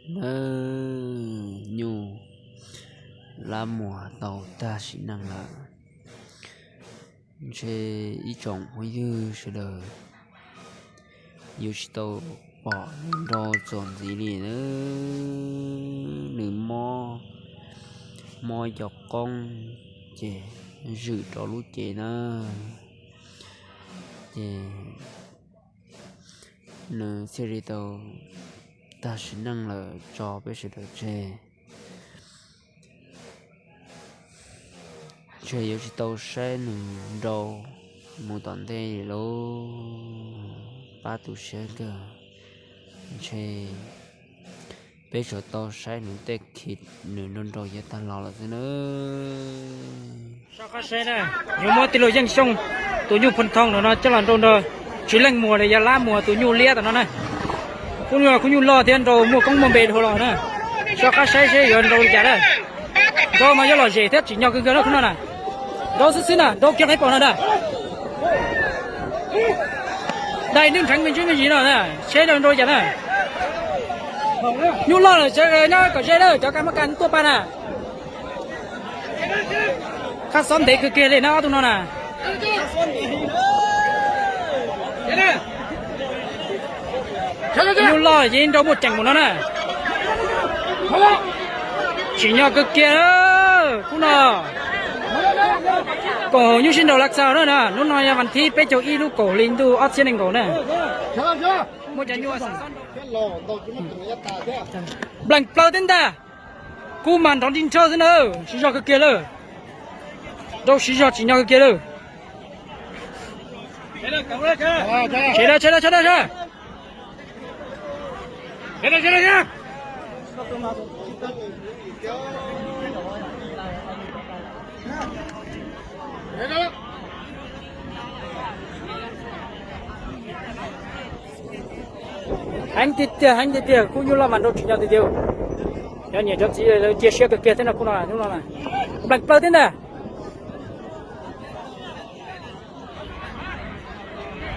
Nawb, nyuj Lab Muas tau tag sim neej lawm. Ntshe ib tsoom phooj ywg sawv daws yuav tsis tau pom nws nrau txuas ntxiv li nawb. Nws mob, mob cov qoob ces zwm rau lub cev na, ces nws thiaj li tau tag sim neej lawm tso peb sawv daws tseg. Ntshe yuav tsis tau saib nws nrau mus tom ntej li lauj, pab tu siab kawg. Ntshe peb tsuas tau saib nws tej clip nws nrau nrau yav tag los lawm xwb nawb. Soj qab saib na, yuav muab tij laug Yeej Xyooj tus nyuj Phoo Thoo no coj los nrau nrog Tswv Leej Muas los yog Lab Muas tus nyuj liab tom no na. Khub nyuj loj thiab nrau muaj koob muaj npe dhau los na. Soj qab saib seb yuav nrau li cas na. Nrau mas yuav lom zem thiab tsim nyog kawg nkaus na khub no na. Nrau xwb xwb na, nrau kiag qhib pom no na. Dai nws nrheev me ntsis me ntsis no na, seb nrau li cas na. Nyuj loj lawm sawv daws nyob kom ze na, cov kas mab kas tuaj pab na. Qab xob ntev kawg kiag li na ob tug no na. Nyuj loj ces nrau muaj ceem mus no na. Tsim nyog kawg kiag khub no. Koom haum nyuj sib nraus lav xaus na, hnub no yog vas thib peb caug ib lub kaum hli ntuj ob txhiab nees nkaum na. Muaj cov nyuj nplees plaws thiab ntag. Kub mas nrov nti nrho xwb na, siv zog kawg kiag lawm. Nrau siv zog tsim nyog kawg kiag lawm. Heev tiag tiag, heev tiag tiag, khub nyuj loj mas nrau tsim nyog tiag tiag. Cov niam cov txiv lawv cia siab kawg kiag thiab no, khub no, hnub no nplees plaws thiab ntag.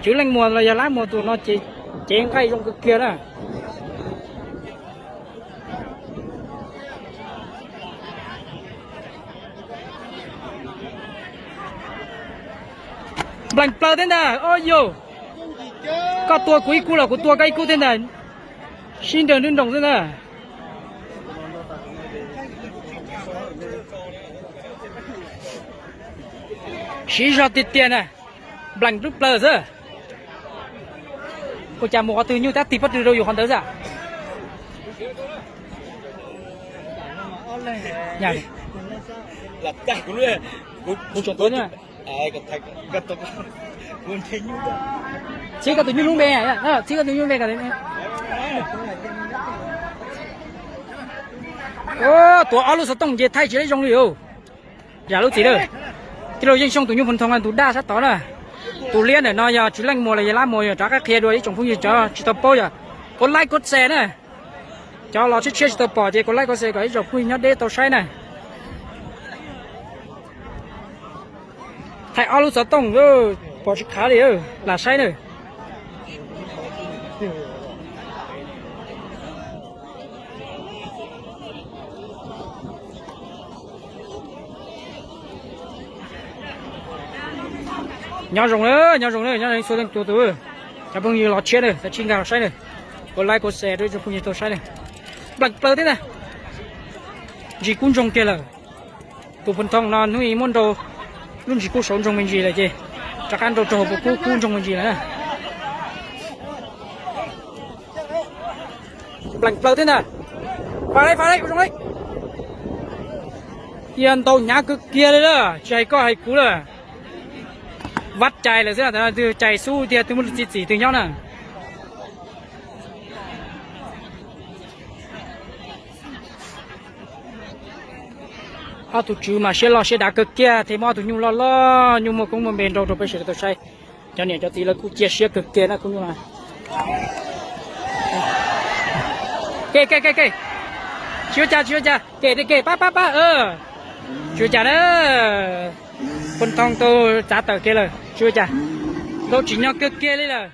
Tswv Leej Muas los yog Lab Muas tus no ces cev nqaij zoo kawg kiag na. Nplees plaws thiab ntag, o yau. Koj tua kuv ib kub los kuv tua koj ib kub thiab ntag. Sib nraws nruj nroos xwb ntag. Siv zog tiag tiag na, nplees plaws xwb. Ua cas mus qhov twg nyuj tab tig pob tw rau yus qhov ntawd xwb. Txhib koj tus nyuj lub npe, txhib koj tus nyuj lub npe. Tuav ob lub xov tooj ces thaij tsis zoo li os. Yam lub txim lawm. Tij laug Yeej Xyooj tus nyuj Phoo Thoo tus daj sab tod na. Tus liab ntawm no yog Tswv Leej Muas los yog Lab Muas, yog rov qab qhia dua ib tsoom phooj ywg cov tsis tau paub yog, kuv like kuv share na. Cov los tshiab tshiab tsis tau pom ces kuv like kuv share kom ib tsoom phooj ywg nyob deb tau saib na. Thaij ob lub xov tooj, pom tsis khav li, lam saib na. Nyob zoo na, nyob zoo na, nyob zoo txhua leej txhua tus. Cov phooj ywg los tshiab na, txaus tsis nkag los saib na. Kuv like kuv share rau ib tsoom phooj ywg tau saib na. Nplees plaws thiab ntag. Ntsis kub ntsoog kiag lawm. Tus Phoo Thoo no hnub ib muab nrau lub ntsis kub saud ntsoog me ntsis lawm ces rov qab nrau rau hauv paus kub kub ntsoog me ntsis lawm na. Nplees plaws thiab ntag. Faj lawm, faj lawm, ua zoo lawm. Yog ntau hnyav kawg kiag li lawm, tsis hais koj hais kuv lawm. Vaj cais lawm xwb, twb cais xub tiag, twb muaj txiv txim twg nyob na. Ob tug tswv mas siab loj siab dav kawg kiag thiab, muab ob tug nyuj loj loj nyuj muaj koob muaj npe nrau rau peb sawv daws tau saib. Cov niam cov txiv lawv kuj cia siab kawg kiag na khub nyuj na. Ke ke ke ke, tsis ua cas tsis ua cas, ke ke pab pab pab. Tsis ua cas na, Phoo Thoo tau txav tawm kiag lawm, tsis ua cas. Ntau tsim nyog kawg kiag li lawm.